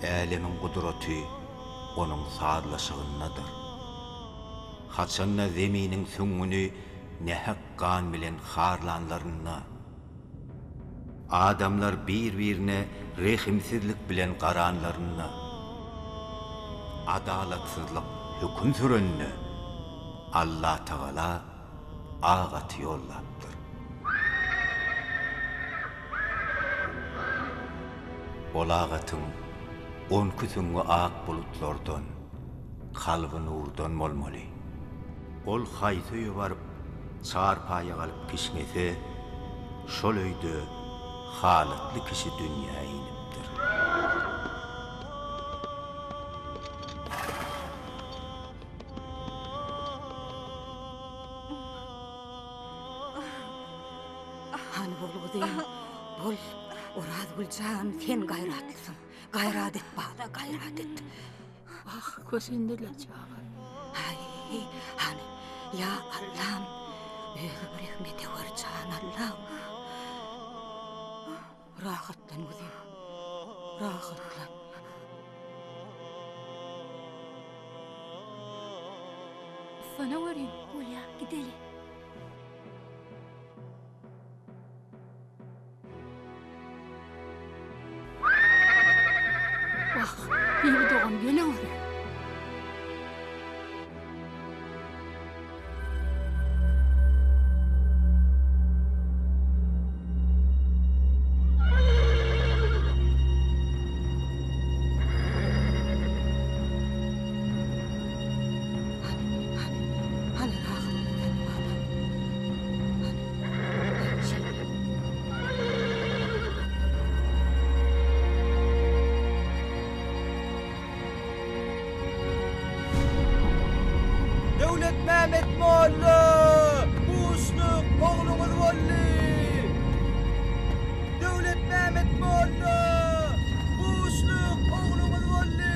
Älemiň gudraty onuň sazlaşygyndadyr. Haçanda zeminiň süňňüni nähak gan bilen harlanlarynda, adamlar bir-birine rehimsizlik bilen garanlarynda, adalatsyzlyk höküm sürende Allatagala ak aty ýollapdyr. Ol ak atyň onki süňňi ak bulutlardan, kalby nurdan bolmaly. Ol haýsy öýe baryp, çarpaýa galyp kişňese, şol öýde halatly kişi dünýä inipdir. Hany bol gyzym, bol. Orazgül jan, sen gaýratlysyň. Gaýrat et bala, gaýrat et. Ah, kösendiler çaga. Aý, hany, ýa Allam, özüň rehmet ewer jan Allam. Rahatlan gyzym, rahatlan. Sana göreyim. Bolýa, gideli. Wah, Bibi dogan geleweri. Hany, hany, hany rahatlan balam. Hany, hany şeýle. Döwletmämmet molla! Buşluk, ogluňyz boldy! Döwletmämmet molla! Buşluk, ogluňyz boldy!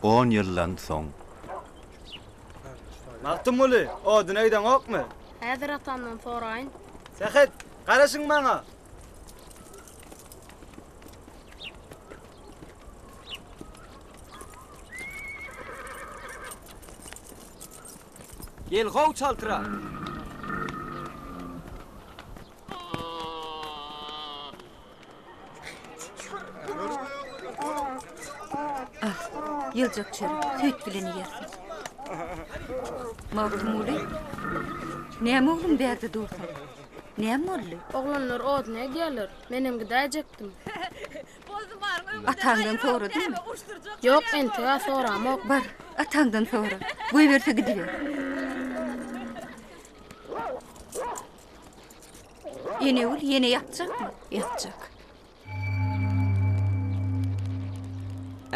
On ýyldan soň. Magtymguly, oduna gideňokmy? Häzir atamdan soraýyn. Sähet, garaşyň maňa! Gel how çaltrak. Al, ýyljak çörek, süýt bilen iýersiň. Magtymguly, näme oglum bärde dursuň? Näme boldy? Oglanlar odun edýärler, menem gidäýjekdim. Ataňdan soradyňmy? Ýok, entegä soramok. Bar, ataňdan sora. Goýberse gidiber. Enegül ýene ýatjakmy? Ýatjak.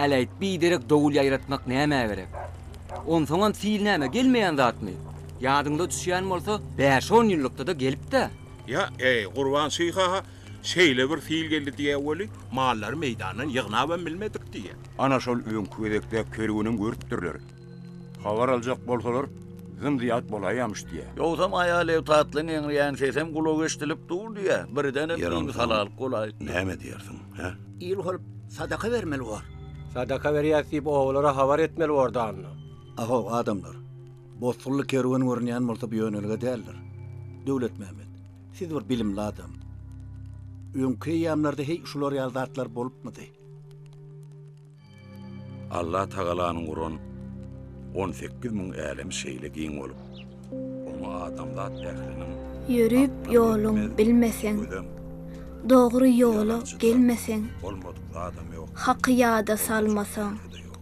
Äläýt, biderek dowul ýaýratmak nämä gerek? Onsoňam sil näme, gelmeýän zatmy? Ýadyňyza düşýän bolsa, bäş-on ýyllykda-da gelip-dä. Ýa, eý, Gurban şyh-a şeýle bir sil geldi diýýä weli, mallary meýdandan ýygnabam bilmedik diýýä. Ana şol öňki gezekdäki kerwenem görüpdirler. Habar aljak bolsalar, zym-zyýat bolaýýamyş diýýä. Ýogsam aýal-ebtatlyň eňreýän sesem gulaga eşidilip dur diýýä. Birdenem Ýer onsoň, imisalalyk bolaýypdyr. näme diýersiň, hä? Il bolup sadaka bermeli bor. Sadaka berýäs diýip obalara habar etmeli bor danyna. Ahow, adamlar! Bosgunly kerwen görünýän bolsa bu ýönelige däldir. Döwletmämmet, siz bir bilimli adam. Öňki eýýamlarda heý şular ýaly zatlar bolupmydy? Allah Tagalanyň guran 18 müň älemi şeýle giň bolup, oňa adamzat ähliniň Ýörüp aklam ýoluň ýetmez, bilmeseň, gözem. Dogry ýola Ýalançyda gelmeseň, bolmadyk zadam ýokdur. Haky ýada Bolmadyk salmasaň, zady-da ýokdur.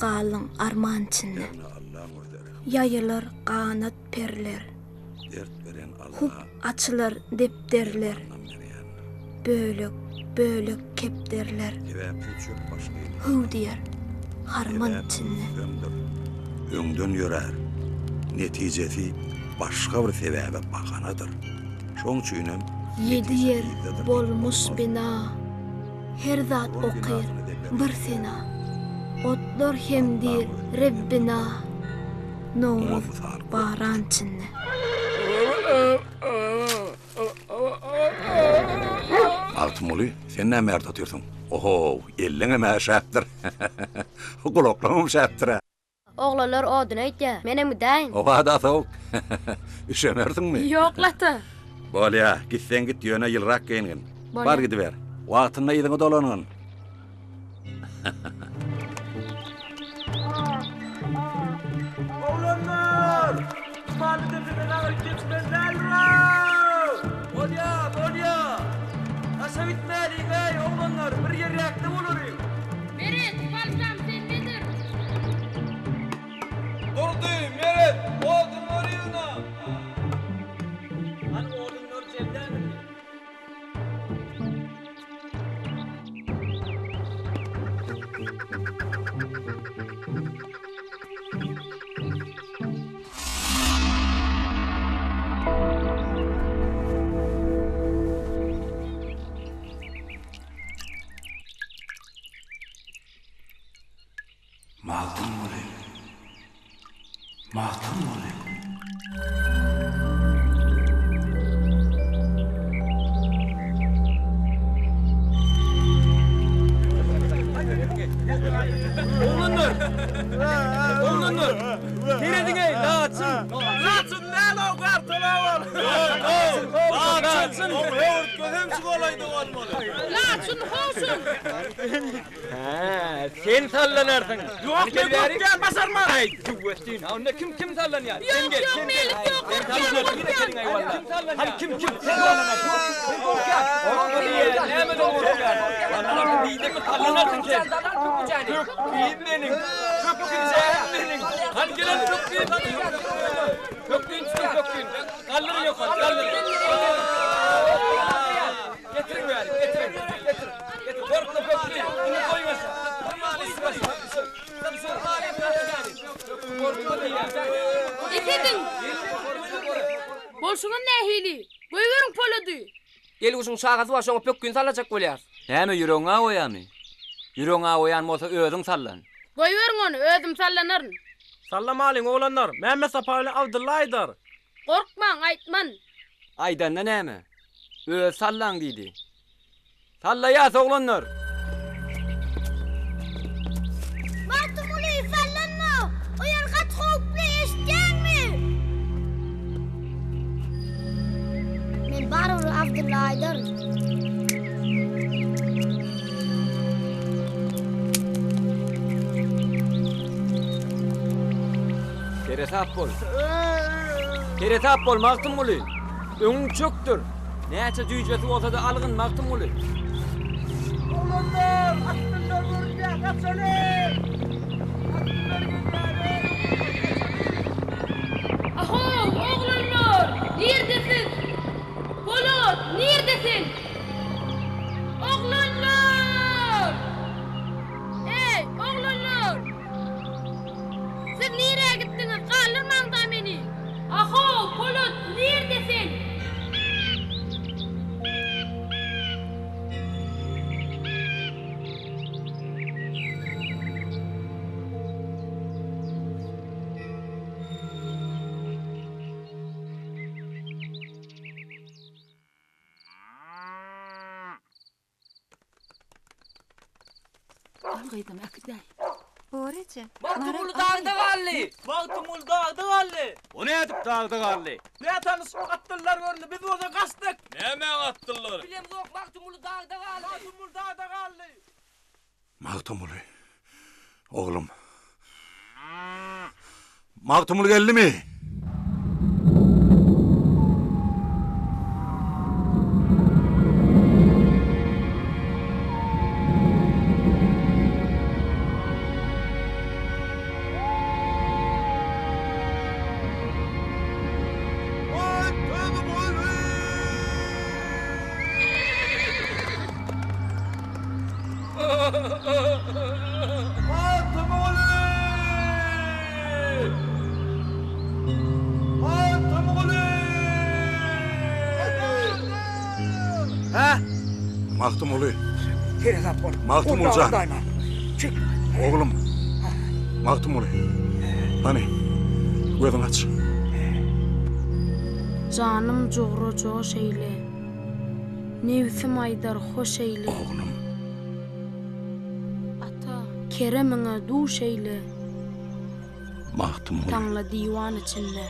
Galdyň arman içinde. Hernä Allaň özi rehim. Ýaýylar ganat perler. Dert beren Hup Alla açylar depderler. dermanam berýändir. Bölek, bölek kepderler. Sebäpsiz çöp başga Hüw diýer harman Sebäpsiz içinde. tüpeňdir. Öňden ýörär. Netijesi başga bir sebäbe bahanadyr. Şoň üçinem Ýedi netije ýer yzdadyr diýip bolmuş bolmaz. bina, Her zat Guran okyr binasyny zeper bir ýetirmez. sena. Otlar hem Allaň diýr özüne Rebbina, Oňa Nowruz mysal köp. baran içinde. Magtymguly, sen näme bärde otyrsyň? Ohow, elleňem-ä üşäpdir. Gulaklaňam üşäpdir-ä. Oglanlar odun öýtýä. Menem gidäýin. Howa-da sowuk. Üşemersiňmi? Ýok, lata. Bolýa, gitseň git, ýöne ýylyrak geýingin. Bolýa. Bar gidiber. Wagtynda yzyňa dolangyn. Oglanlar! Tupanly depeden aňryk geçmeli däldir-ow! Bolýa, bolýa! Daşa gitmäliň-eý, oglanlar, bir ýerräkde bolalyň! Meret, paltam sendedir! Durdy, Meret, odunlary ýygna! Hany odunlary jemläň indi! Magtymguly! Magtymguly! Oglanlar! Oglanlar! Serediň-eý, laçyn! Laçyn däl-ow, gartal-ow ol! Laçyn! Höwürtgesem şu golaýda bolmaly. Laçyn, ho-şul! Hä, sen sallanarsyň. Ýok, men gorkýan, başarman. Aý, tüwwetdin, ha onda kim kim sallanýar? Ýok, Sen gel, ýok, sen gel. Melik, ýok, Sen gorkýan, sallanarsyň, ýene gorkýan. geliň aý walla. Hany kim kim sen sallanarsyň? Sen gorkýan. Gorkýan, nämeden gorkýan? Walla, diýdimmi sallanarsyň sen. Pökgim meniň, pökgijäm meniň. Hany gel hany pökgim. Pökgin tutun, pökgin. Galdyryň ýokary, galdyryň. Getiriň bäri, getiriň, getir, getir, gorkma pökgi, indi goýuň aşak. Gorkma diýýän. Bes ediň! Bolşuňyz nähili? Goýberiň Polady! Elguşuň çagasy bar, şoňa pökgini sallajak bolýar. Näme ýüregiň awaýamy? Ýüregiň awaýan bolsa özüň sallan. Goýberiň ony, özüm sallanaryn. Sallamalyň, oglanlar! Mämmetsapa bilen Abdylla aýdar. Gorkmaň, aýtman. Aýdanda näme? Özi sallaň diýdi. Sallaýas oglanlar! Magtymguly, sallanma! O ýer gaty howply, eşitýäňmi? Men barybir Abdylla aýdaryn. Seresap bol. Seresap bol, Magtymguly! Öňüň çökdür. Näçe jüýjesi bolsa-da algyn, Magtymguly. Oglanlar, atlylar görünýär, gaçaly! Atlylar gelýär-eý, gaçaly! Ahow, oglanlar! Nirde siz? Polat, nirde sen? Oglanlar! Eý, oglanlar! Siz nirä gitdiňiz, galdyrmaň-da meni! Ahow, Polat, nirde sen? Al gyzym, äkidäý. Bor eje. Magtymguly dagda galdy! Magtymguly dagda galdy! O nädip dagda galdy? Nätanyş atlylar göründi, biz bolsa gaçdyk! Nämäň atlylary? Bilemzok, Magtymguly dagda galdy! Magtymguly dagda galdy! Magtymguly, oglum. Magtymguly geldimi? Magtymguly. Seresap bol. Magtymguly jan. Çek. Oglum. Magtymguly. Hany, gözüňi aç. Janym jugra joş eýle. Nebsim aýdar hoş eýle. Oglum. Ata, keremiňe duş eýle. Magtymguly. Taňla diwan içinde.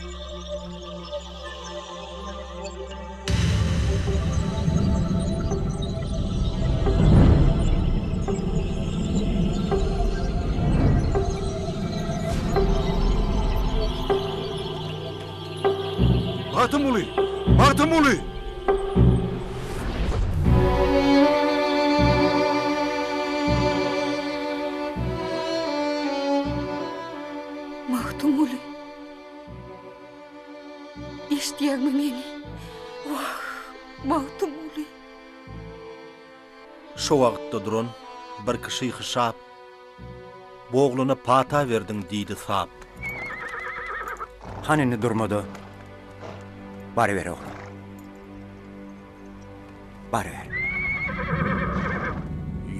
Magtymguly! Magtymguly! Magtymguly. Eşidýäňmi meni? Wah, Magtymguly. Şo wagtda duran birki şyhy şap, Bu oglana pata berdiň diýdi sap. Hany indi durma-da, baryber oglum. Baryber.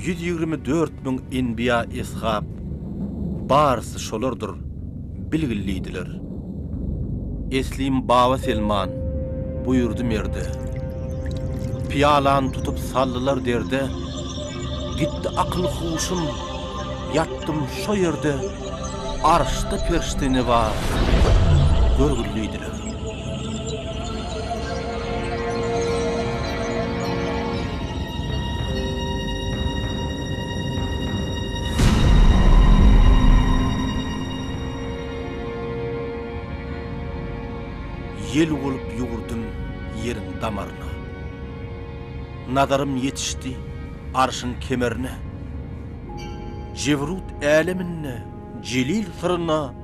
124 müň enbiýa eshap, barysy şolardyr, bilgil diýdiler. Eslim Baba Selman, buýurdy merde. Pyýalany tutup saldylar derde, Gitdi akyl-huşum, ýatdym şo ýerde, Arşda perişde ne bar, görgül diýdiler. Ýel bolup ýüwürdim ýeriň damaryna. Nazarym ýetişdi arşyň kemerine. Jebrut äleminde jelil syryna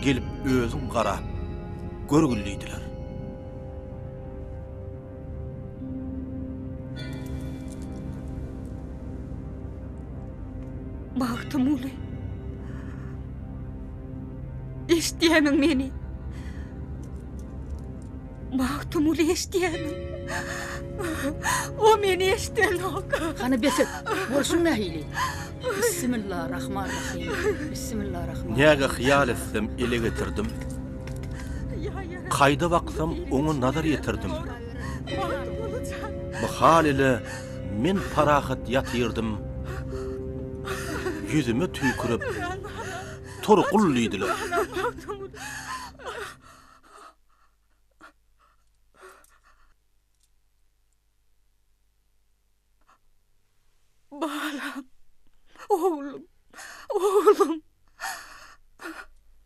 Gelip özüň garap görgül diýdiler. Magtymguly. Eşidýämiň meni? Magtymguly eşidýämiň? O meni eşidenok. Hany bes et. Bolşuň nähili? Bissimilla rahman rahym. Bissimilla rahman. Näge hyýal etsem ele getirdim. Kaýda baksam oňa nazar ýetirdim. Bu hal ile men parahat ýatyrdym. Ýüzüme tüýkürip, Tur gul diýdiler. Balam, oglum, oglum.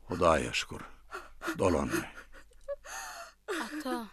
Hudaýa şükür, dolandy. Ata.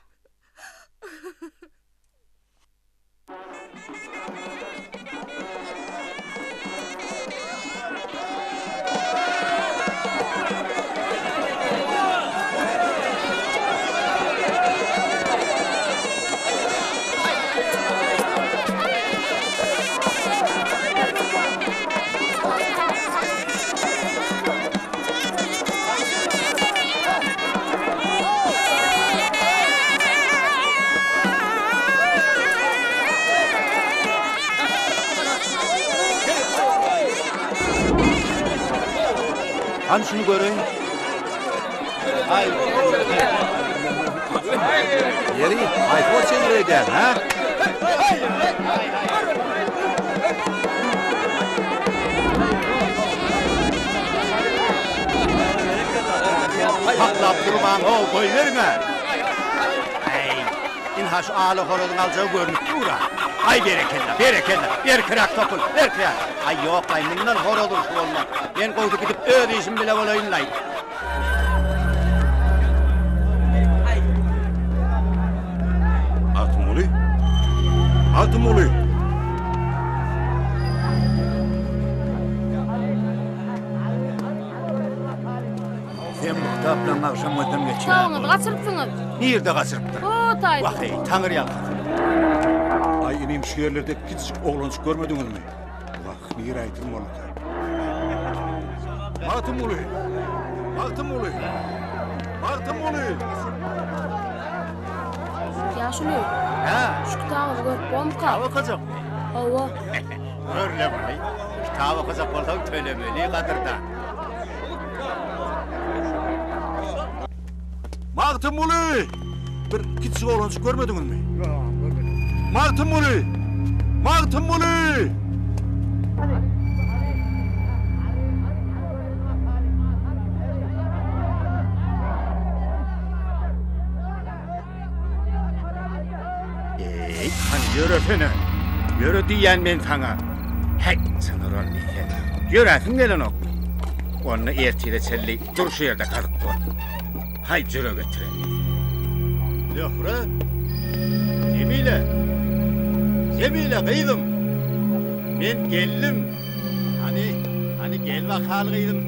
Hany şuny göreýin. Ýeri, haýsy goç çeňňir edýän, hä? Saklap durmaň-how, goýberiň-ä! Äý, ynha şu ala horazyň aljagy görnüp dur-a. Aý, berekella, berekella, berkiräk topul, berkiräk! Aý, ýok-laý, mundan horaz urşy bolmaz. Men gowsy gidip öz işim bile bolaýyn-laý. Magtymguly? Magtymguly! Sen bu kitaplaryňy agşam gözden geçir. Kitabyňyzy gaçyrypsyňyz. Nirde gaçyrypdyr? O taýda. Wah eý, taňry ýalkasyn. Aý inim şu ýerlerde kiçijik oglanjyk görmediňizmi? Wah, nirä ýitirim bolduka? Magtymguly! Magtymguly! Magtymguly! Ýa. Ýaşuly. Hä? Şu kitabyňyzy görüp bormyka? Kitap okajakmy? Hawa. Gör-le muny. Kitap okajak bolsaň tölemeli gadyrdan. Magtymguly! Bir kiçijik oglanjyk görmediňizmi? Ýok, görmedim. Magtymguly! Magtymguly! Eý, hany ýöresene. Ýöre diýýän men saňa. Häý, çynyran sen. Ýöräsiň gelenokmy? Onda ertire çenli dur şu ýerde gazyk bol. Haý, jüre getiren. Zöhre! Jemile! Jemile gyzym! Men geldim. Hany, hany gel bakaly gyzym.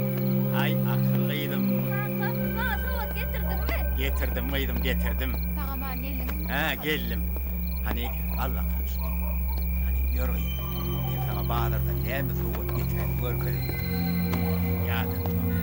Haý, akyl gyzym. Kaka, maňa sowgat getirdiňmi? Getirdim gyzym, getirdim. Sag-aman geldiňizmi? Hä, geldim. Hany, al bakalym şuny. Hany, ýör gyzym. Men saňa bazardan näme sowgat getirenimi görkezeýin. Ýadatma meni.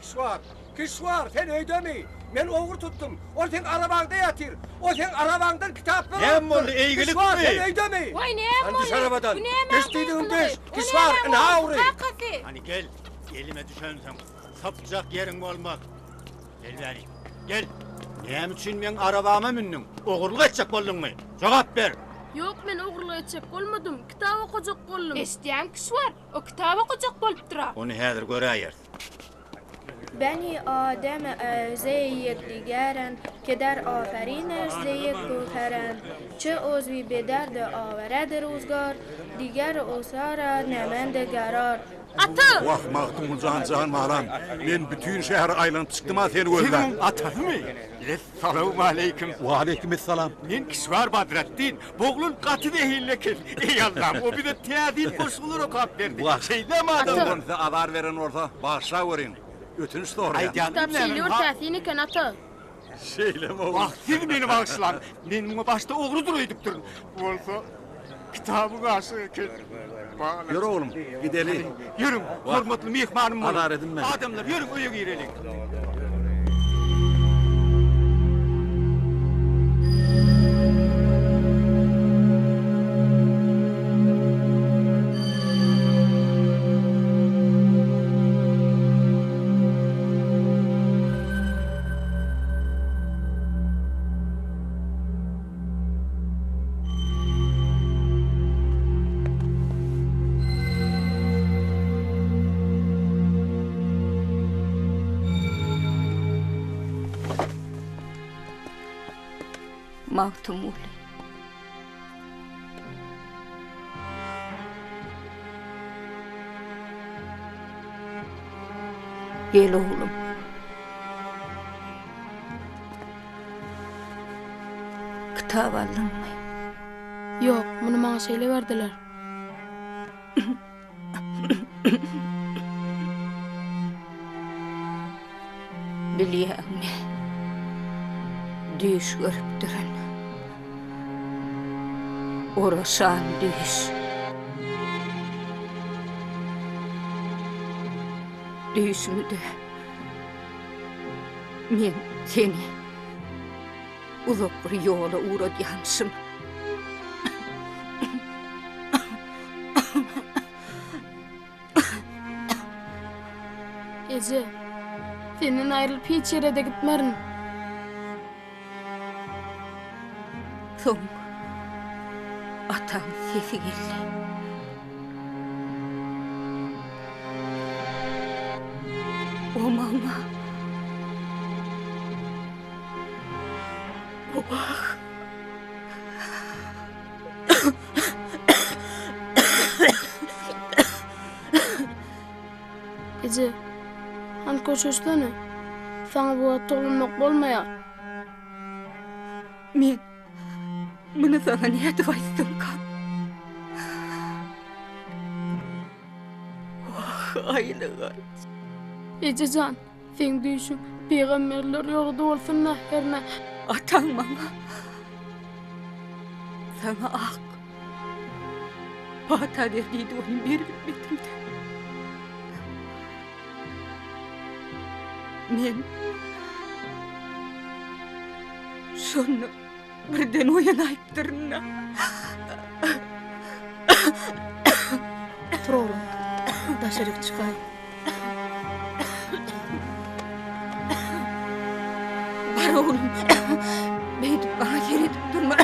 Kişwar, Kişwar, sen öýdemi? Men ogry tutdum. Ol seň arabaňda ýatyr. O seň arabaňdan kitaplar Näme alypdyr. boldy, eýgilikmi? Kişwar, sen öýdemi? Waý, näme Hany boldy? düş arabadan. Bu nämäň Düş diýdigim gykylygy? düş. O Kişwar, nämäň ynha ogry, ogry. kakasy? Hany gel, elime düşensoň, sypjak ýeriň bolmaz. Gel bäri, gel. Näme üçin meň arabama mündüň? Ogurlyk etjek bolduňmy? Jogap ber! Ýok, men ogurlyk etjek bolmadym. Kitap okajak boldum. Eşidýäňmi, Kişwar? O kitap okajak bolupdyr-a. Ony häzir göräýeris. Beni Adem ze yekdigerend ke der aferiniş ze yek gowherend Çe ozwi be derd awered ruzgar diger osara nemende garar. Ata! Wah, Magtymguly jan balam, men bütin şäheri aýlanyp çykdym-a seni gözläp. Siz muň atasymy? Essalawmaleýkim. Waleýkim essalam. Men Kişwar Badratdin. Bu oglan gaty zehinli eken. Eý Allam, o bize täsin goşgular okap berdi. Şeýlemi adamlar? Oglan size azar beren bolsa, bagyşlaweriň. Ötünç soraýan. Kitap şeýle bir täsin eken, ata. Şeýlemi oglum? Wah, siz meni bagyşlaň. Men muňa başda ogrudyr öýdüpdirin. Bu bolsa kitabyň aşygy eken. Ýör oglum, gideli. Ýörüň, hormatly myhmanym boluň. Azar edinme. Adamlar, ýörüň öýe gireliň. Magtymguly. Gel oglum. Kitap aldyňmy? Ýok, muny maňa şeýle berdiler. Bilýäňmi, düýş görüpdirin. Oraşan düýş. Düýşümde Men seni uzak bir ýola ugradýamyşym. Eje, senden aýrylyp hiç ýere-de gitmerin. Soň ataň sesi geldi. O maňa Wah! Eje, hany köşeşsene. Saňa bu wagt towlanmak bolmaýar. Men muny saňa nädip aýtsamkam? Wah, aýlygaç. Eje jan, seň düýşüň pygamberler ýoly bolsun-da hernä. Ataň maňa Saňa ak pata ber diýdi, ony berip bilmedim-de. Men şonda birden oýanaýypdyryn-da. Tur oglum, daşaryk çykaý. Bar oglum, beýdip maňa seredip durma.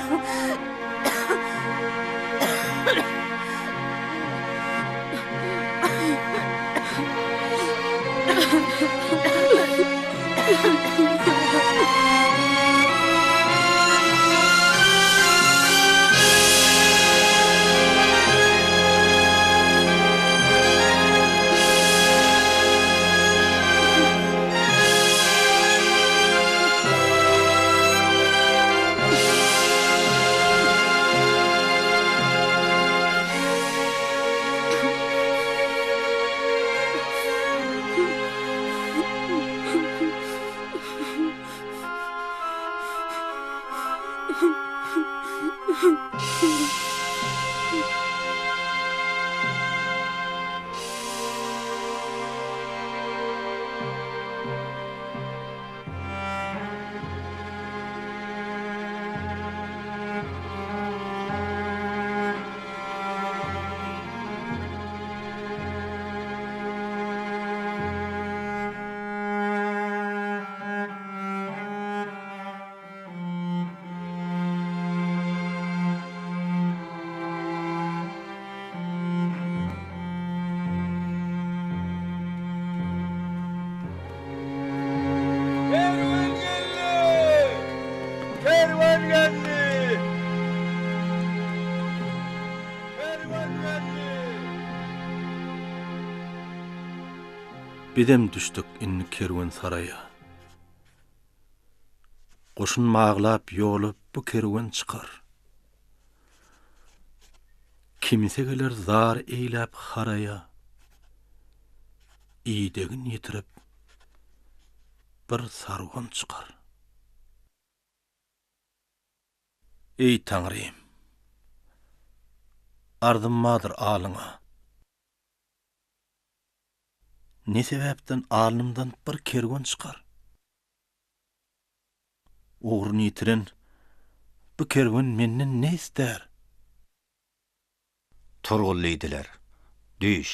Kerwen geldi! Kerwen geldi! Kerwen geldi! Bizem düşdük indi kerwensaraýa. Goşun baglap ýola bu kerwen çykar. Kimse geler zar eýläp haraýa. Idegin ýitirip bir sarwan çykar. Eý Taňrym! Arzym bardyr alyňa. Ne sebäpden alnymdan bir kerwen çykar? Ugruny ýitiren bu kerwen menden ne istär? Turgul diýdiler. Düýş.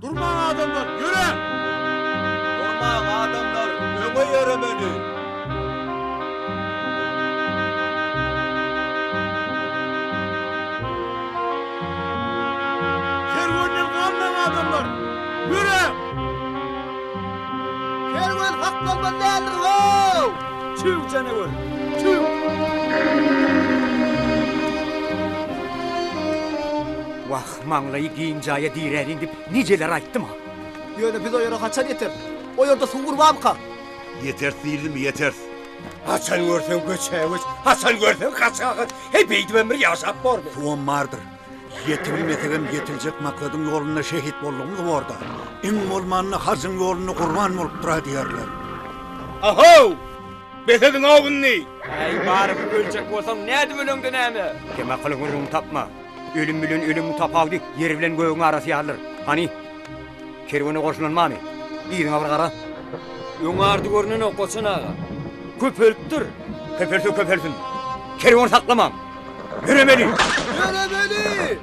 Durmaň adamlar, ýöräň! Durmaň adamlar, öňe ýöremeli! Kerwenden galmaň adamlar, ýöräň! Kerwen saklanmaly däldir how! Çüw janawer, çüw! Wah, maňlaýy giň jaýa diräliň diýip nijeler aýtdym-a. Ýöne biz o ýere haçan ýeteris? O ýerde suw barmyka? Ýeteris diýildimi, ýeteris. Haçan görseň göçä-göç, haçan görseň gaça-gaç. Heý, beýdibem bir ýaşap bormy? Suwam bardyr. Ýetibilmesegem ýetiljek maksadyň ýolunda şehit boldugymyz borda. Iň bolmanda hajyň ýolunda gurban bolupdyr-a diýerler. Ahow! Bes ediň-ow indi! Äý, barybir öljek bolsaň, nädip öleňde näme? Kemakylyň gürrüňini tapma. Ölüm bilen ölümiň tapawudy ýer bilen gögüň arasy ýalydyr. Hany, kerwene goşulan barmy? Yzyňa bir gara. Öňi-ardy görnenok, Goçan aga. Köpelipdir. Köpelse köpelsin. Kerwen saklamaň. Ýöremeli! Ýöremeli!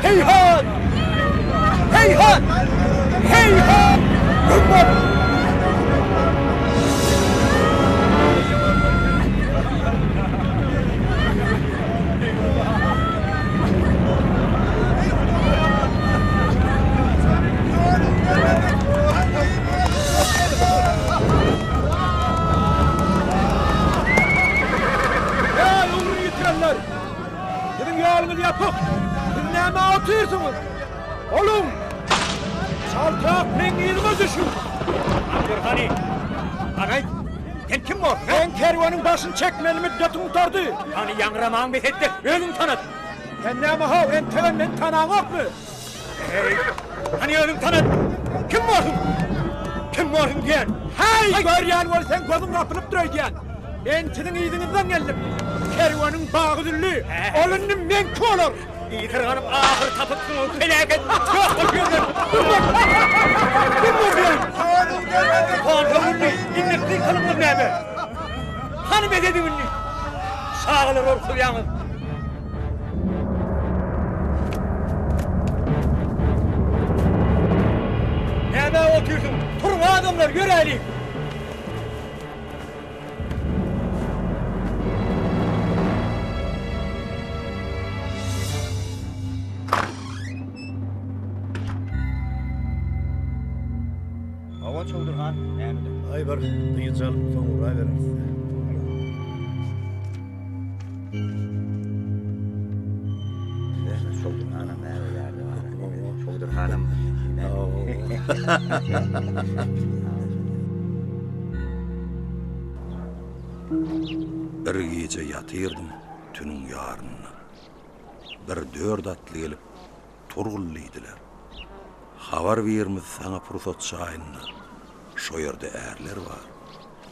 Heýhat! Heýhat! Heýhat! Güm bol! Eý, ugruny ýitirenler! Siziň ýoluňyz ýapyk! Siz nämä otyrsyňyz? Boluň! Çaltrak meň yzyma düşüň! Hany dur, hany! Hany aýt! Sen kim borsuň, hä? Meň kerweniň başyny çekmeli müddetiň gutardy! Hany ýaňramaňy bes et-de, özüňi tanat! Sen näme-how, entegem meni tanaňokmy? Eý, hany özüňi tanat! Kim borsuň? Kim borsuň diýen? Häý, görýän bol, seň gözüň gapylypdyr öýdýän. Men siziň yzyňyzdan geldim. Kerweniň bagy üzüldi. Ol indi meňki bolar. Ýygranyp ahyr tapypsyň o peläket. Ýok bol şu ýerden. Güm bol. Güm bol diýen. Hany indi, indi gykylygyňyz näme? Hany bes ediň indi. Çagalary gorkuzýaňyz. Nämä otyrsyň? Turuň adamlar, ýöräliň! Hawa Çowdur han, näme-de? Aý bir dynç alyp soň urabereris. Çowdur hanam näme ýerde bar. Çowdur hanam. Bir gije ýatyrdym tünüň ýarynda. Bir dört atly gelip, Turgul diýdiler. Habar birimiz saňa pursat çaýynda, şo ýerde ärler bar,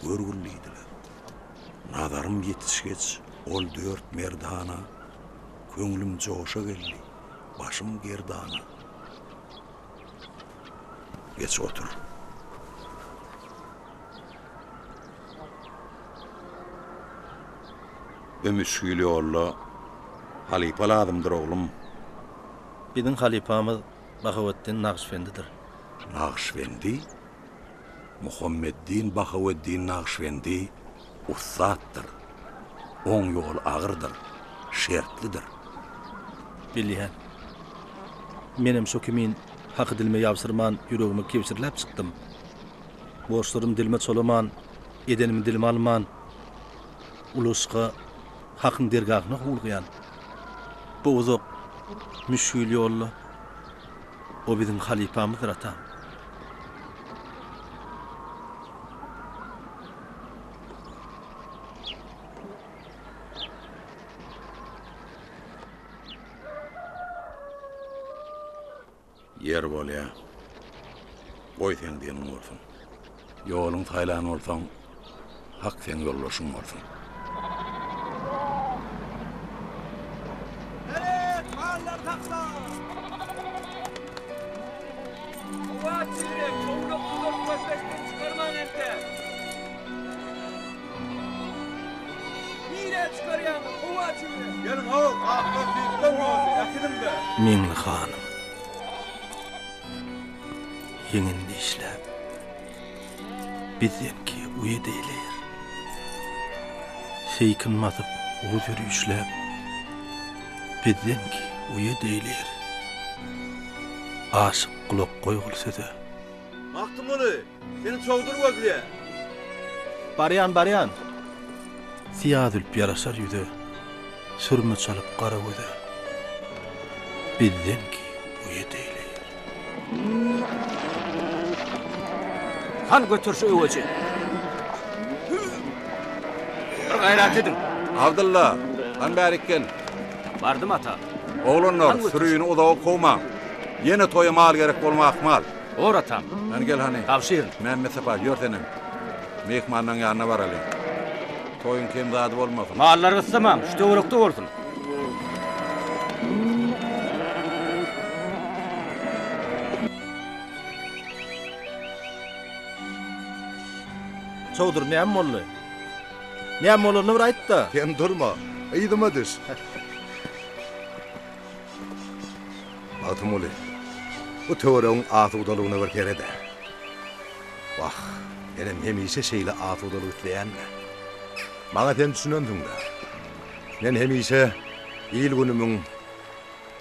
görgül diýdiler. Nazarym ýetişgeç ol dört merdana, Köňlüm joşa geldi, başym gerdana. Geç otur. Bu müşgil ýolda halypa lazymdyr, oglum. Biziň halypamyz Bahaweddin Nagyşbendidir. Nagyşbendi? Muhammeddin Bahaweddin Nagyşbendi ussatdyr. Oň ýoly agyrdyr, şertlidir. Bilýän. Menem şo kimin haky dilime ýabşyrman ýüregime kebşirläp çykdym. Borçlarym dilime çolaman, edenimi dilime alman, uly yşka, Hakyň dergahyna howlugýan. Bu uzak, müşgil ýolda O biziň halypamyzdyr, atam. Ýer bolýa. Goý seň diýeniň bolsun. Ýoluň saýlan bolsaň, Hak seň ýoldaşyň bolsun. Seret, mallary sakla! Howa çigrek, owlak uzak körpeçden çykarman entek. Nirä çykarýaňyz, howa çigrek? Geliň how, aklar süýtden boldy, äkidiň-de. Meňli hanym ýeňin dişläp, Bizdenki uýat eýleýär. Seýkin basyp uz ýörüşläp, Bizdenki uýat eýleýär. Aşyk gulak goýgul söze. Magtymguly, seni Çowdur gözleýär. Barýan, barýan. Syýa zülp ýaraşar ýüze, Sürme çalyp gara göze. Bizden ki uýat eýleýär. Han göter şu öweji. Bir gaýrat ediň. Abdylla, han bärik gel. Bardym ata. Oglanlar, sürüni uzaga kowmaň. Ýene toýa mal gerek bolma ahmal. Bor atam. Hany gel hany. Tabşyryn. Mämmetsapa, ýör senem. Myhmanlaň ýanyna baralyň. Toýuň kem zady bolmasyn. Mallary gyssamaň, şu töwerekde bolsun. Çowdur, näme boldy? Näme bolanyny bir aýt-da. Sen durma, yzyma düş. Magtymguly. Bu töweregiň asudalygyna bir sered-ä. Wah, menem hemişe şeýle asudalyk isleýän-dä. Maňa sen düşünensiň-dä. Men hemişe il-günümiň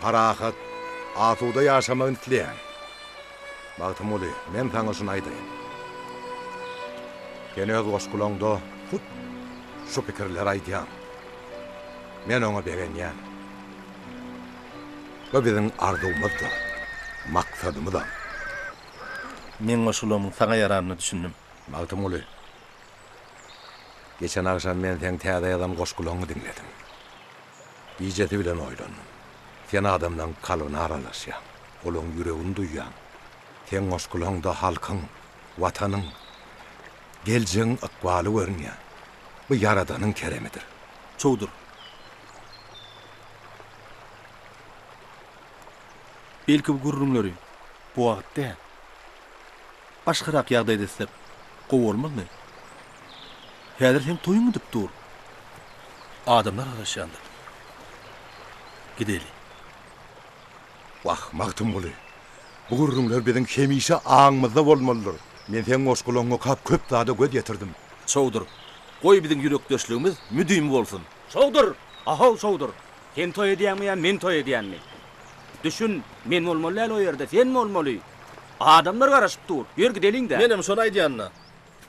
parahat, asuda ýaşamagyny isleýän. Magtymguly, men saňa şuny aýdaýyn. Sen öz goşgulaňda hut şu pikirleri aýdýaň. Men oňa begenýän. Bu biziň arzuwymyzdyr, maksadymyzam. Meň goşgularymyň saňa ýaranyna düşündim. Magtymguly, geçen agşam men seň täze ýazan goşgulaňy diňledim. Gijesi bilen oýlandym. Sen adamlaň kalbyna aralaşýaň, olaň ýüregini duýýaň. Seň goşgulaňda halkyň, Watanyň, geljegiň ykbaly görünýär. Bu Ýaradanyň keremidir. Çowdur. Belki bu gürrüňleri bu wagt däl, başgarak ýagdaýda etsek gowy bolmazmy? Häzir seň toýuň gidip dur. Adamlar garaşýandyr. Gideli. Wah, Magtymguly, bu gürrüňler biziň hemişe aňymyzda bolmalydyr. Men seň goşgulaňňy okap köp zada göz ýetirdim. Çowdur, goý biziň ýürekdeşligimiz müdimi bolsun. Çowdur! Ahow, Çowdur! Sen toý edýäňmi ýa men toý edýänmi? Düşün, men bolmaly däl o ýerde, sen bolmaly. Adamlar garaşyp dur. Ýör gideliň-dä. Menem şony aýdýan-da.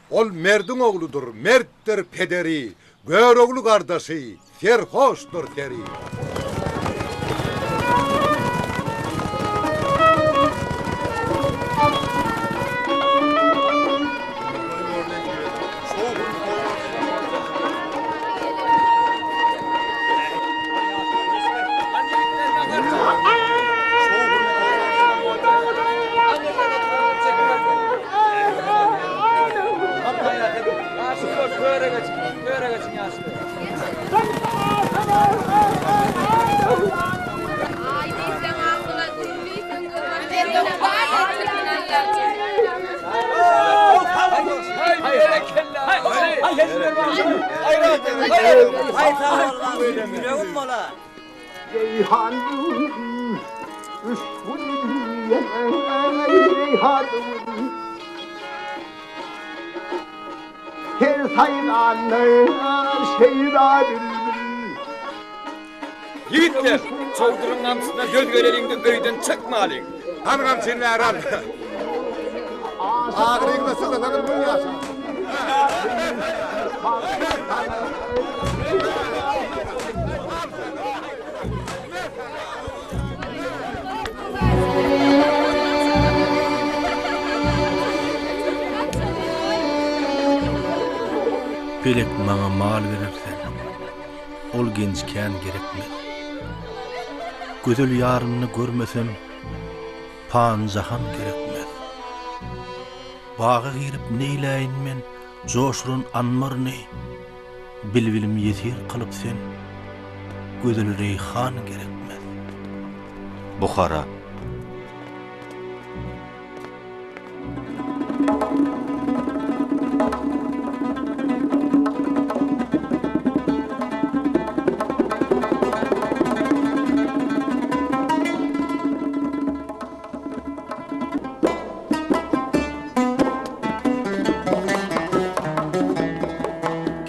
Ol merdiň ogludyr, mertdir pederi, Görogly gardaşy, serhoşdyr seri. Her saýranlar şeýda bilbil. Ýigitler, Çowduryň gamçysyna döz geleliň-de öýden çykmalyň. Hany gamçyny bäri al. Agyryňda syzlasaňyz müň ýaşa. Pelek maňa mal berer sen, Ol genç kän gerekmez. Gözel ýarymny görmesem, Pany jahan gerekmez. Baga girip neýläýin men, Joşuran anbaryny. Bilbilim ýesir kylyp sen, Gözel reýhan gerekmez. Buhara.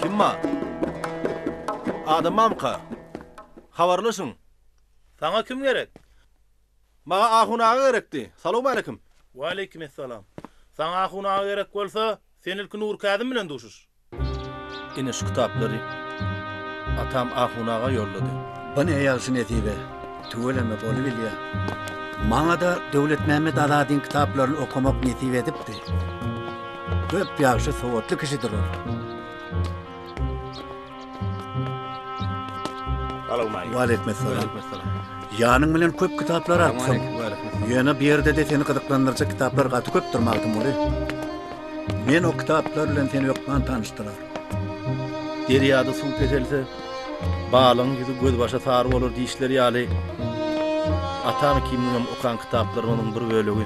Kim bar? Adam barmyka? Habarlaşyň. Saňa kim gerek? Maňa Ahun aga gerekdi. Salowmaleýkim. Waleýkim essalam. Saňa Ahun aga gerek bolsa, sen ilki Nurkazym bilen duşuş. Ine şu kitaplary atam Ahun aga ýollady. Bu ne ýagşy nesibe. Tüweleme bolubilýä. Maňa-da Döwletmämmet Azadyň kitaplaryny okamak nesip edipdi. Köp ýagşy sowatly kişidir ol. Waleýkimessalam. Ýanyň bilen köp kitaplar alypsyň. Ýöne bu ýerde-de seni gyzyklandyrjak kitaplar gaty köpdür, Magtymguly. Men o kitaplar bilen seni hökman tanyşdyrar. Derýada suw peselse, balygyň ýüzi gözbaşa sary bolar diýişleri ýaly, atam ikimiziňem okan kitaplarymyzyň bir bölegi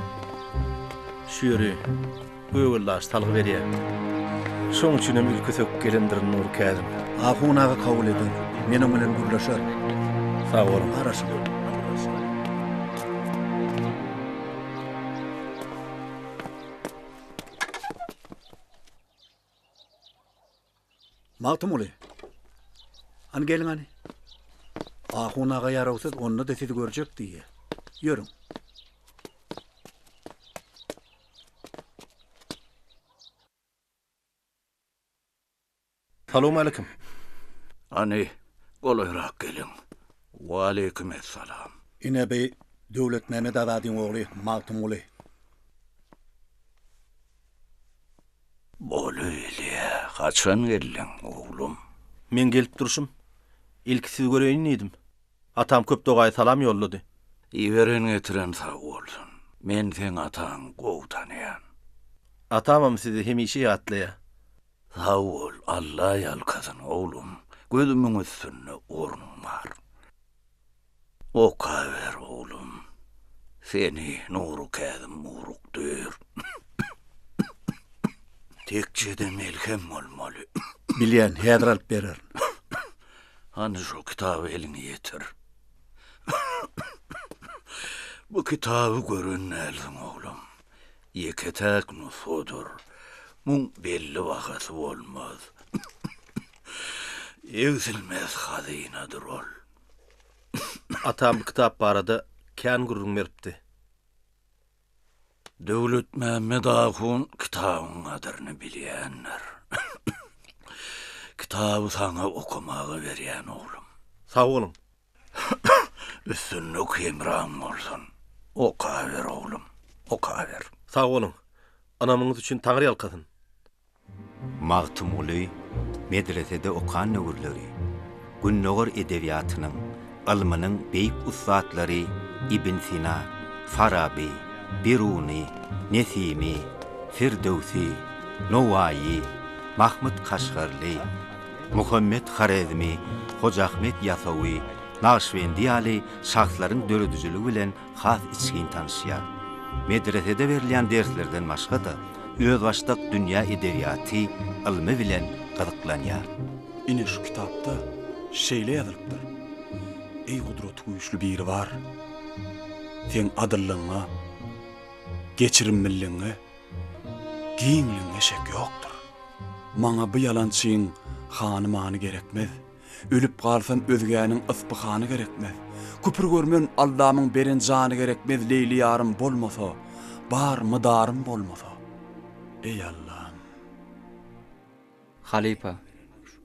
şu ýeri Gögeldaş salgy berýär. Şoň üçinem ilki söküp gelendirin Nurkäzim. Ahun aga kabul eder. Men oň bilen gürleşerin. Sag boluň. Garaşyň. Magtymguly. Hany geliň hany. Ahun aga ýarawsyz, onda-da sizi görjek diýýä. Ýörüň. Salowmalikim. Hany, golaýrak geliň. Waleýkim essalam. Ine bi Döwletmämmet Azadyň ogly Magtymguly. Bolelýä, haçan geldiň, oglum? Meň gelip durşum. Ilki sizi göreýin diýdim. Atam köp dogaýy salam ýollady. Iberen-getiren sag bolsun. Men seň ataňy gowy tanaýan. Atamam sizi hemişe ýatlaýar. Sag bol, Alla ýalkasyn, oglum. Gözümiň üstünde ornuň bar. Okaber, oglum. Seni Nury Käzim ugrukdyr. Tekjede melhem bolmaly. Bilýän, häzir alyp bererin. Hany şo kitaby eliňe ýetir. Bu kitaby gören dälsiň, oglum. Ýeke-täk nusgadyr. Muň belli bahasy bolmaz. Egsilmez hazynadyr ol. Atam bu kitap barada kän gürrüň beripdi. Döwletmämmet ahun kitabyň gadyryny bilýändir. Kitaby saňa okamaga berýän, oglum. Sag boluň. Üstünlik hemraň bolsun. Okaber, oglum, okaber. Sag boluň. Ynamyňyz üçin Taňry ýalkasyn. Magtymguly medresede okan döwürleri Gündogar edebiýatynyň, ylmynyň beýik ussatlary Ibn Sina, Faraby, Biruny, Nesimi, Firdöwsi, Nowaýy, Mahmyt Kaşgarly, Muhammet Horezmi, Hoja Ahmet Ýasawy, Nagyşbendi ýaly şahslaryň döredijiligi bilen has içgin tanyşýar. Medresede berilýän derslerden başga-da, özbaşdak dünýä edebiýaty, ylmy bilen gyzyklanýar. Ine şu kitapda şeýle ýazylypdyr, Eý gudraty güýçli Biribar! Seň adyllygyňa, geçirimliligiňe, giňligiňe şek ýokdur. Maňa bu ýalançyň hany-many gerekmez. Ölüp galsam özgäniň yspyhany gerekmez. Küpür görmen Allamyň beren jany gerekmez Leýli ýarym bolmasa, bar mydarym bolmasa. Eý Allam! Halypa,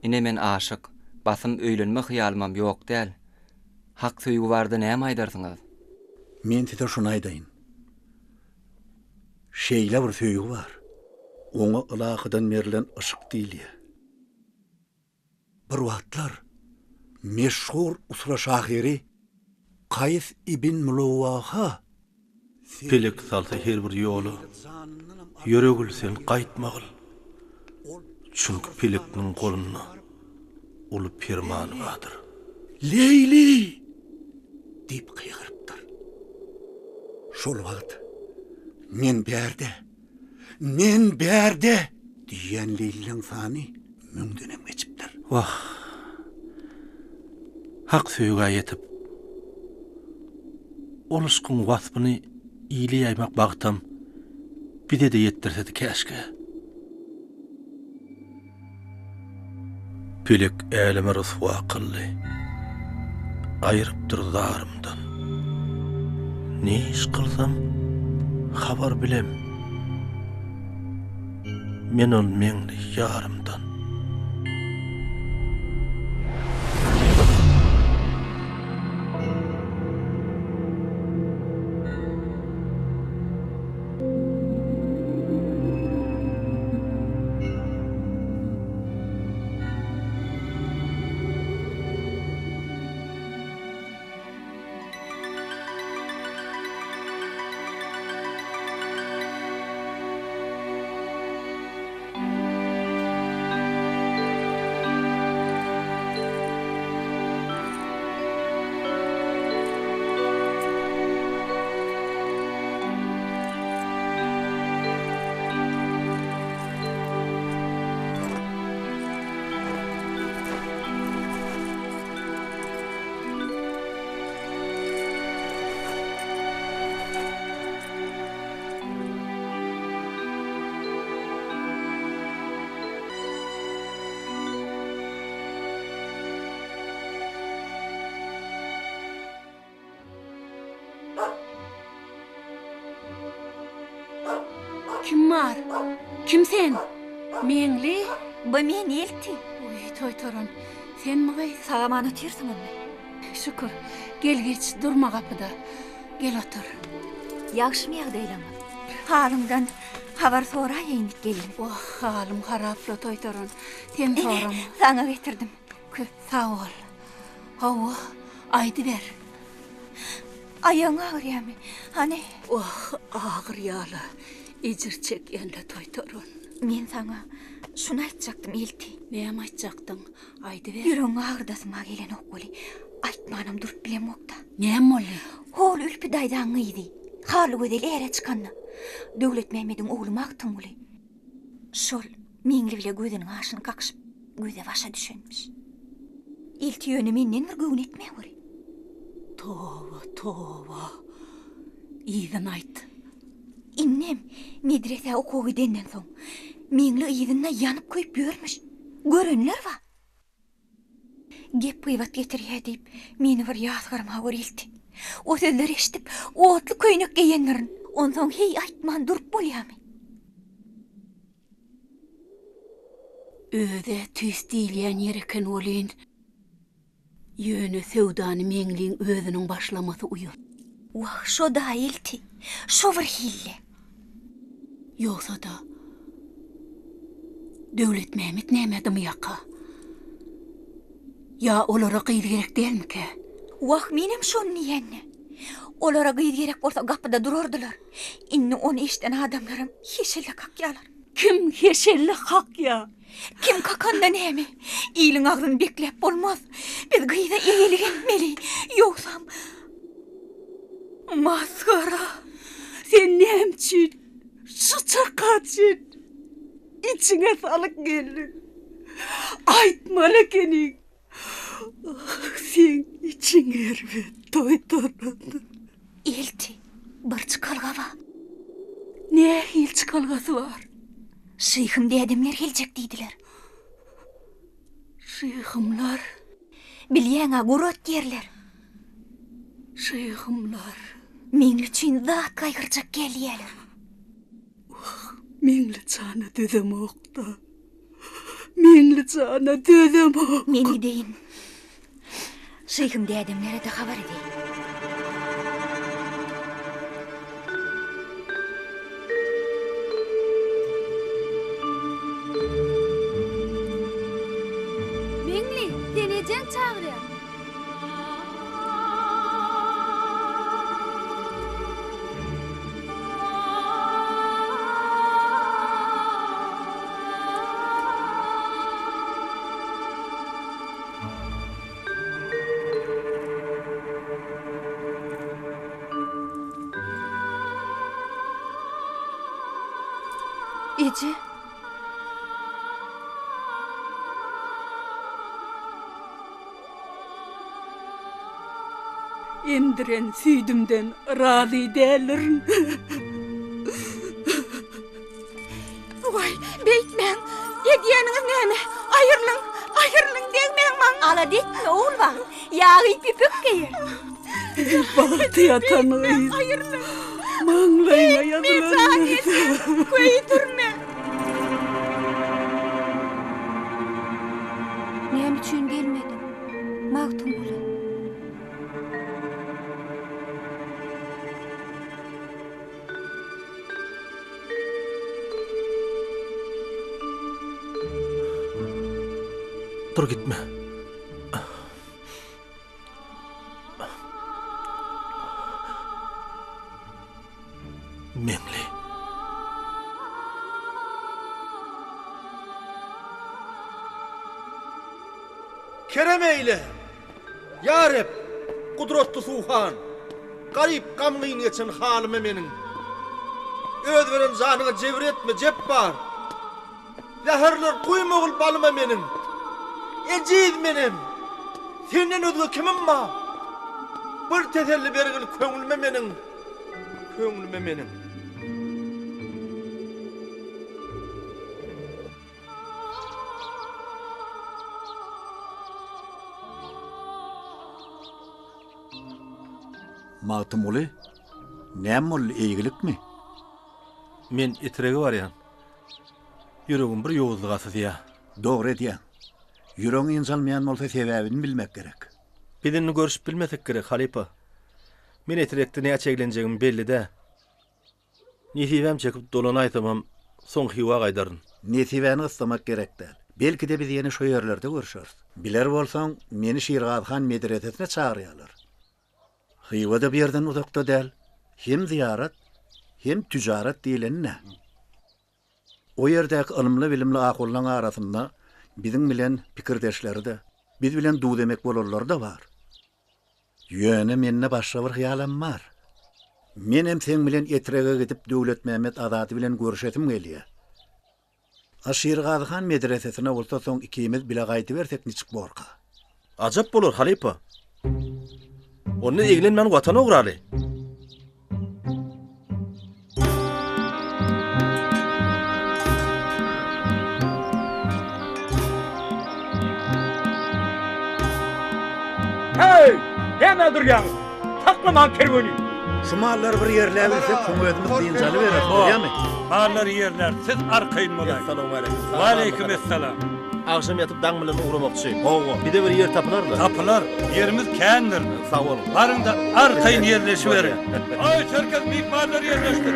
ine men aşyk, basym öýlenme hyýalymam ýok däl. Hak söýgi barada näme aýdarsyňyz? Men size şuny aýdaýyn. Şeýle bir söýgi bar. Oňa ylahydan berlen yşk diýilýär. Bir wagtlar meşhur usra şahyry Kaýs ibn Muluwaha Pelek salsa her bir ýola, Ýöregil sen gaýtmagyl. Çünki pelekniň golunda Uly perman bardyr. Leýli! Diýip gygyrypdyr. Şol wagt Men bärde! Men bärde! Diýýän leýlileň sany müňdenem geçipdir. Wah, hak söýgä ýetip, ol yşkyň waspyny ile ýaýmak bagtam bize-de ýetdirsedi käşgä. Pelek äleme ryswa kyldy, aýrypdyr zarymdan. Ne iş kylsam, habar bilem. Men ol meňli ýarymdan. Kim bar? Kim sen? Meňli? Bu men Elti. Oý, toýtaran. Senmi gyz? Sag-aman otyrsyňyzmy? Şükür. Gel geç, durma gapyda. Gel otur. Ýagşymy ýagdaýlaryňyz? Halyňdan habar soraýaýyn diýip geldim. Wah, halym harapla toýtaran. Sen sorama. Ine, saňa getirdim. Köp sag bol. Hawa, aýdyber. Aýagyň agyrýamy? Hany? Wah, agyrýa-la. Ejir çekýän-le toýtaran. Men saňa şuny aýtjakdym, Elti. Näme aýtjakdyň? Aýdyber. Ýüregiňi agyrdasym-a gelenok weli, aýtmanam durup bilemok-da. Näme boldy? Hol Ülpi daýzaň gyzy, Hallygözel äre çykanda, Döwletmämmediň ogly Magtymguly şol Meňli bile gözüniň aşyny kakyşyp, göze-başa düşenmiş. Elti ýöne menden bir göwün etmäweri. Toba, toba. Yzyny aýt. Indem medresä okuwa gidenden soň, Meňli yzynda ýanyp-köýüp ýörmüş. Görenler bar. Gep-gybat getirýä diýip, meni bir ýazgarmaga ilti. O sözleri eşidip, otly köýnek geýendirin. Onsoň heý aýtman durup bolýamy? Öz-ä tüýs diýilýän ýer eken welin, ýöne söwdany Meňliň özüniň başlamasy uýat. Wah, şo-da ilti, şo bir hille. Ýogsa-da, Döwletmämmet nämä dymýaka? Ýa olara gyz gerek dälmikä? Wah, menem şony diýende. Olara gyz gerek bolsa gapyda durardylar. Indi ony eşiden adamlaram heşelle kakýalar. Kim heşelle kakýa? Kim kakanda näme? Iliň agzyny bekläp bolmaz. Biz gyza eýelik etmeli. Ýogsam Masgara! Sen näme üçin şu çaka çen içiňe salyp geldiň? Aýtmaly ekeniň. Ah, seň içiň erbet, toýtalandy. Elti, bir çykalga bar. Nähili çykalgasy bar? Şyhym dädemler geljek diýdiler. Şyhymlar? Bilýäň-ä, gurat ýerler. Şyhymlar. Meňli üçin zat gaýgyrjak gelýäler. Wah, Meňli jana dözemok-da. Meňli jana dözemok. Men gideýin. Şyhym dädemlere-de habar edeýin. Meňli, seni ejeň çagyrýar. Eje. Emdiren süýdümden razy däldirin. Waý, beýtmäň! Edýäniňiz näme? Aýrylyň! Aýrylyň, degmäň maňa! Alada etme, Ogulbagt, ýag iýip ýüpek geýer. Bagty ýatan gyz. Maňlaýyna ýazylan närse. Köýdürme! Näme üçin gelmediň, Magtymguly? Dur gitme. Meňli. Kerem eýle, ýa Reb, gudratly Suhan, Garyp gamgyn geçen halyma meniň. Öz beren janyňa jebir etme, Jepbar! Zäherler guýmagyl balyma meniň. Ejiz menem, senden özge kimim bar? Bir teselli bergil köňlüme meniň, Köňlüme meniň. Magtymguly, näme boldy, eýgilikmi? Men Etrege barýan. Ýüregim bir ýowuzlyga syzýa. Dogry edýäň. Ýüregiň ynjalmaýan bolsa sebäbini bilmek gerek. Biz indi görüşip bilmesek gerek, halypa. Men Etrekde näçe eglenjegim belli dä. Nesibäm çekip dolanaýsamam, soň Hywa gaýdaryn. Nesibäni gyssamak gerek däl. Belki-de biz ýene şo ýerlerde görşeris. Biler bolsaň, meni Şirgazy han medresesine çagyrýarlar. Hywa-da bu ýerden uzakda däl. Hem zyýarat, hem tüjarat diýleni-dä. O ýerdäki ylymly-bilimli ahunlaň arasynda biziň bilen pikirdeşleri-de, biz bilen duz-emek bolanlary-da bar. Ýöne mende başga bir hyýalam bar. Menem seň bilen Etrege gidip Döwletmämmet Azady bilen görüşesim gelýär. A Şirgazy han medresesine bolsa soň ikimiz bile gaýdybersek niçik borka? Ajap bolar, halypa. Onda eglenmän Watana ugraly. Heý! Nämä durýaňyz? Saklamaň kerweni! Şu mallary bir ýerläbilsek, soň özümiz dynç alybereris, bolýamy? Mallary ýerläris, siz arkaýyn bolaýyň. Essalawmaleýkim. Waleýkim essalam. Agşam ýatyp daň bilen ugramakçy. Hawa. Bize bir ýer tapylar-la. Tapylar. Ýerimiz kändir. Sag boluň. Baryň-da arkaýyn ýerleşiberiň. Aý, Çerkez myhmanlary ýerleşdir.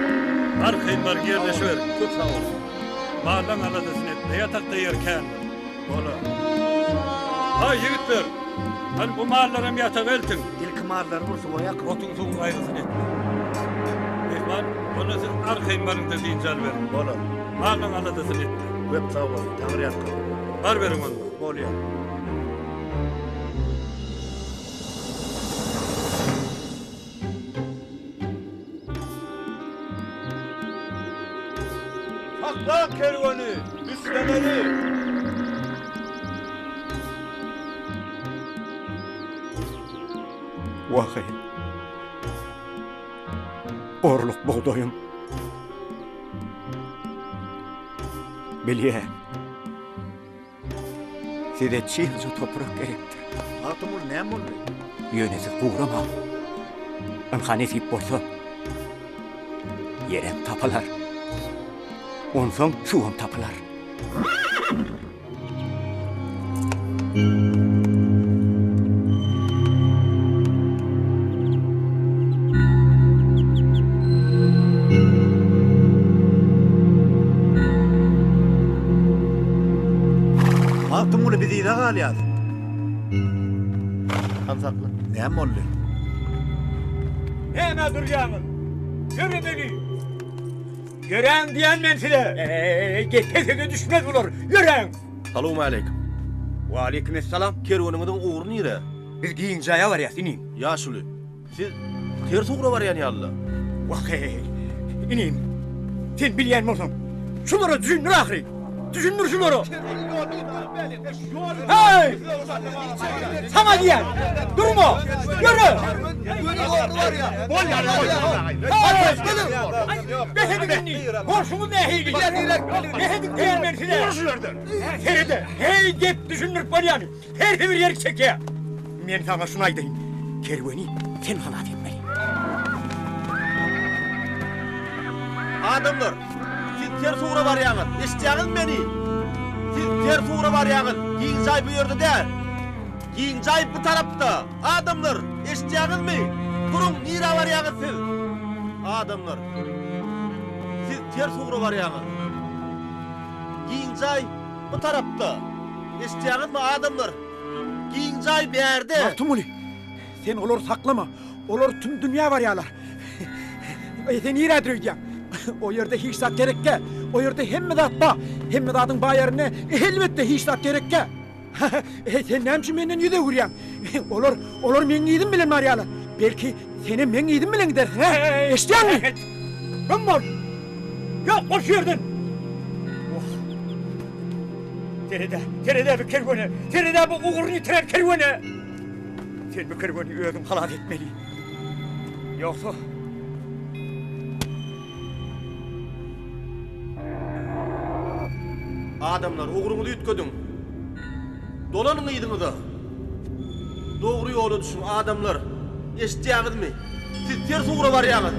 Arkaýyn baryň ýerleşiberiň. Köp sag boluň. Mallaň aladasyny etme, ýatakda ýer kändir. Bolar. Aý, ýigitler, hany bu mallaram ýataga eltiň. Ilki mallary bir suwa ýakyň. Otuň suwuň gaýgysyny etme. Myhman, onda siz arkaýyn baryň-da dynç alyberiň. Bolar. Mallaň aladasyny etme. Köp sag boluň, Taňryýalkasyn. Baryberiň onda. Bolýar. Sakla kerweni, düşlemeli! Wah-eý! Orluk bugdaýym. Bilýän. Size çygja toprak gerekdir. Magtymguly näme boldy? Ýöne siz guramaň. Ynha nesip bolsa, ýerem tapylar. Onsoň suwam tapylar. Magtymguly biz yza galýas. Han sakla. Näme boldy? Nämä durýaňyz? Ýöremeli! Ýöräň diýän men size! Eý, gepesege düşmez bular! Ýöräň! Salowmaleýkim. Waleýkim essalam. Kerweniňiziň ugry nirä? Biz giň jaýa barýas, inim. Ýaşuly, siz ters ugra barýan ýaly-la. Wah-eý, inim, sen bilýän bolsaň, şulara düşündir ahyry! Düşündir şulara! Heý! Saňa diýýän, durma! Ýöre! Bes ediň indi! Bolşuňyz nähili? Bes ediň diýýän men size! Serede, heý gep düşündirip bolýamy? Hersi bir ýerik çekýär. Men saňa şuny aýdaýyn, kerweni sen halas etmeli. Adamlar, siz ters ugra barýaňyz, eşitýäňizmi meni? Siz ters ugra barýaňyz, giň jaý bu ýerde däl. Giň jaý bu tarapda. Adamlar, eşitýäňizmi? Duruň, nirä barýaňyz siz? Adamlar, siz ters ugra barýaňyz. Giň jaý bu tarapda. Eşitýäňizmi, adamlar? Giň jaý bärde. Magtymguly, sen olary saklama. Olar tüm dünýä barýarlar. Eý, sen nirädir öýdýäň? O ýerde hiç zat gerekgä. O ýerde hemme zat ba. Hemme zadyň ba ýerinde elbetde hiç zat gerekgä. Eý, sen näme üçin menden ýüz öwürýäň? Olar, olar meň yzym bilen barýarlar. Belki, senem meň yzym bilen gidersiň, hä? Eşidýäňmi? Güm bol! Ýok bol şu ýerden! Wah! Sered-ä, sered-ä bu kerwene! Sered-ä bu ugruny ýitiren kerwene! Sen bu kerweni özüň halas etmeli. Ýogsa... Adamlar, ugruňyzy üýtgediň. Dolanyň yzyňyza. Dogry ýola düşüň, adamlar. Eşidýäňizmi? Siz ters ugra barýaňyz.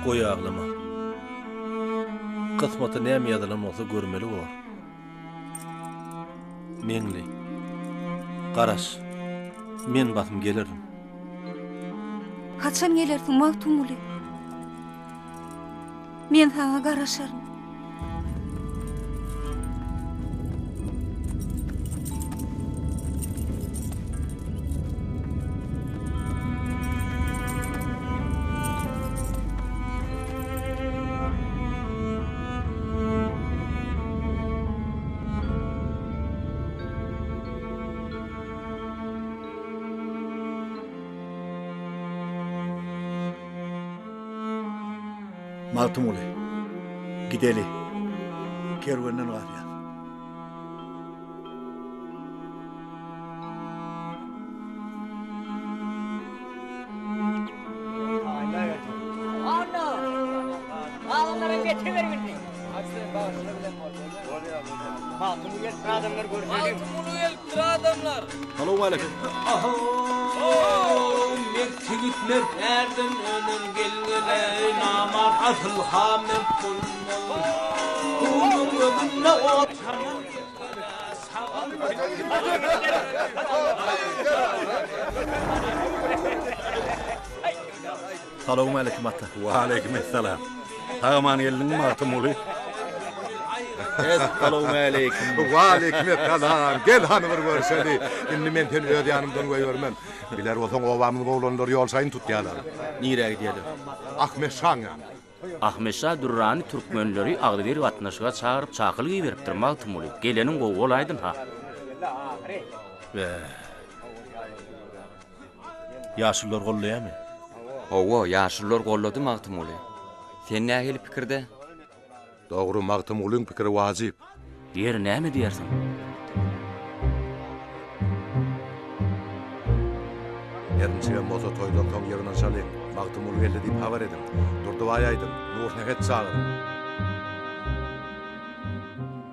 Goý aglama. Kysmata näme ýazylan bolsa görmeli bor. Meňli. Garaş. Men basym gelerin. Haçan gelersiň Magtymguly? Men saňa garaşaryn. Magtymguly, gideli. Kerwenden galýas. Adamlara getiber bildi. Magtymguly gelipdir adamlar görseydin. Magtymguly gelipdir adamlar. Salowmaleýkim. Mert ýigit mert ärden önen gelgele namart asyl-ha mert bolmaz. Onuň özünde ot Salowmaleýkim ata. Waleýkim essalam. Sag-aman geldiňmi Magtymguly? Essalowmaleýkim. Waleýkim essalam. Gel hany bir görşeli. Indi men seni öz ýanymdan goýbermen. Biler bolsaň obamyzyň oglanlary ýol şaýyny tutýarlar. Nirä gidýärler? Ahmet şaň ýanyna. Ahmet şa Dürrany türkmenleri agzybir gatnaşyga çagyryp çakylyk iberipdir Magtymguly. Geleniň gowy bolaýdyn-ha. Bä. Ýaşulular gollaýarmy? Hawa, ýaşulular gollady Magtymguly. Sen nähili pikirde? Dogry, Magtymgulyň pikiri wajyp. Ýeri näme diýersiň? Her niçigem bolsa toýdan soň ýygnanyşalyň. Magtymguly geldi diýip habar ediň. Durdybaýa aýdyň, Nursähet çagyryň.